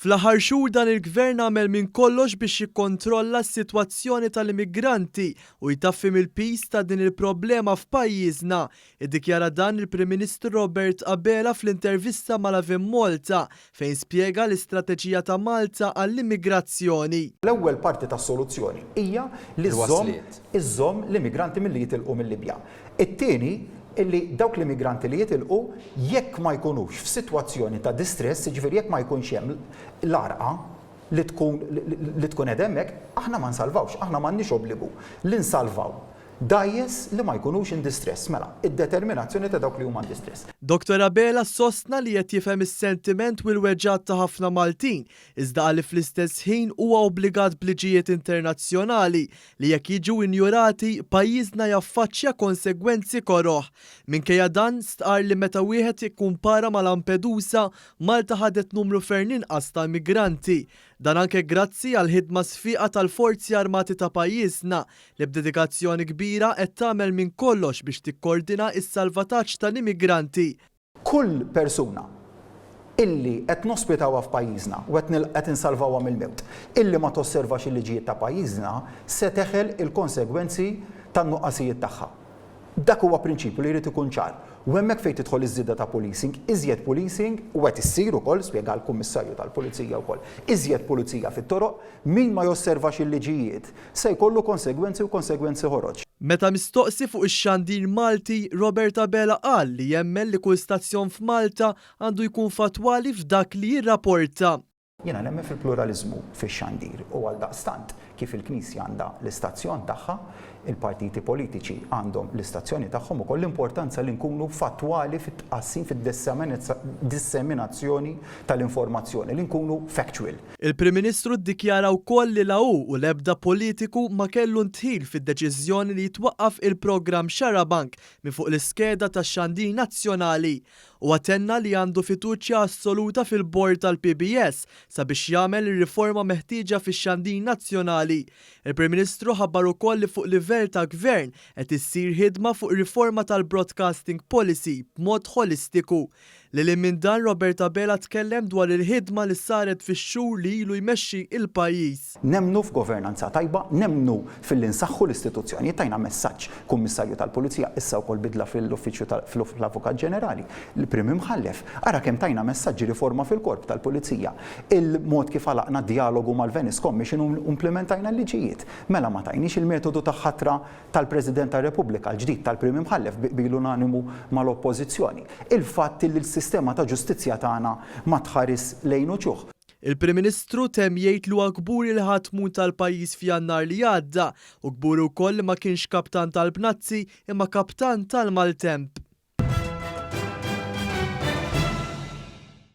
Fl-aħħar xhur dan il-Gvern għamel minn kollox biex jikkontrolla s-sitwazzjoni tal-immigranti u jtaffi mill-piż ta' din il-problema f'pajjiżna. Iddikjara dan il-Prim Ministru Robert Abela fl-intervista ma' Lovin Malta fejn spjega l-istrateġija ta' Malta għall-immigrazzjoni. L-ewwel parti tas-soluzzjoni hija li żżomm iżżomm l-immigranti milli jitilqu mil-Libja. It-tieni, illi dawk l-immigranti li jitilqu, jekk ma jkunux f'sitwazzjoni ta' distress, jiġifieri jekk ma jkunx hemm l-għarqa li tkun li tkun qiegħda hemmhekk, aħna ma nsalvawx, aħna m'għandniex obbligu li nsalvaw dgħajjes li ma jkunux in distress. Mela, id-determinazzjoni ta' dawk li huma in distress. Dottor Abela sostna li qed jifhem is-sentiment u l-weġgħat ta' ħafna Maltin, iżda qal li fl-istess ħin huwa obbligat b'liġijiet internazzjonali li jekk jiġu injurati, pajjiżna jaffaċċja konsegwenzi koroh. Minkejja dan, stqarr li meta wieħed jikkumpara ma' Lampedusa, Malta ħadet numru ferm inqas ta' immigranti. Dan anke grazzi għall-ħidma sfiqa tal-Forzi Armati ta' pajjiżna li b'dedikazzjoni kbira qed tagħmel minn kollox biex tikkordina s-salvataġġ tal-immigranti. Kull persuna illi qed nospitawha f'pajjiżna u qed qed insalvawha mill-mewt, illi ma tosservax il-liġijiet ta' pajjiżna se teħel il-konsegwenzi tan-nuqqasijiet tagħha. Dak huwa prinċipju li jrid ikun ċar. U hemmhekk fejn tidħol iż-żieda ta' policing, iżjed policing, u qed issir ukoll, spjega l-Kummissarju tal-Pulizija wkoll, iżjed pulizija fit-toroq, min ma josservax il-liġijiet se jkollu konsegwenzi u konsegwenzi ħorox. Meta mistoqsi fuq ix-xandir Malti, Robert Abela qal li jemmen li kull stazzjon f'Malta għandu jkun fattwali f'dak li jirraporta. Jiena nemmen fil-pluraliżmu fix-xandir u għaldaqstant kif il-Knisja għandha l-istazzjon tagħha, il-partiti politiċi għandhom l-istazzjoni tagħhom ukoll, l-importanza li nkunu fattwali fit-tqassim, fid-disseminazzjoni tal-informazzjoni, li nkunu factual. Il-Prim Ministru ddikjara wkoll li la hu u l-ebda politiku ma kellu ndħil fid-deċiżjoni li jitwaqqaf il-programm Xarabank minn fuq l-iskeda tax-xandir nazzjonali. Huwa tenna li għandu fiduċja assoluta fil-Bord tal-PBS sabiex jagħmel ir-riforma meħtieġa fix-xandir nazzjonali. Il-Prim Ministru ħabbar ukoll li fuq livell ta' Gvern qed issir ħidma fuq riforma tal-Broadcasting Policy b'mod ħolistiku. Lil hinn minn dan Robert Abela tkellem dwar il-ħidma li saret fix-xhur li ilu jmexxi il-pajjiż. Nemmnu f'governanza tajba, nemmnu filli nsaħħu l-istituzzjonijiet, tajna messaġġ Kummissarju tal-Pulizija, issa wkoll bidla fil-Uffiċċju tal fl-Avukat Ġenerali, l-Prim Imħallef. Ara kemm tajna messaġġi riforma fil-Korp tal-Pulizija, il-mod kif għalaqna d-djalogu mal-Venice Commission u implimentajna l-liġijiet. Mela ma tajniex il-metodu ta' ħatra tal-President tar-Repubblika l-ġdid tal-Prim Imħallef bi qbil unanimu mal-Oppożizzjoni. Il-fatt li l-sistema ta' ġustizzja tagħna ma tħaris lejn uċuħ. Il-Prim Ministru temm jgħid li huwa kburi li ħa t-tmun tal-pajjiż f'Jannar li għadda u kburi wkoll li ma kienx kaptan tal-bnazzi imma kaptan tal-maltemp.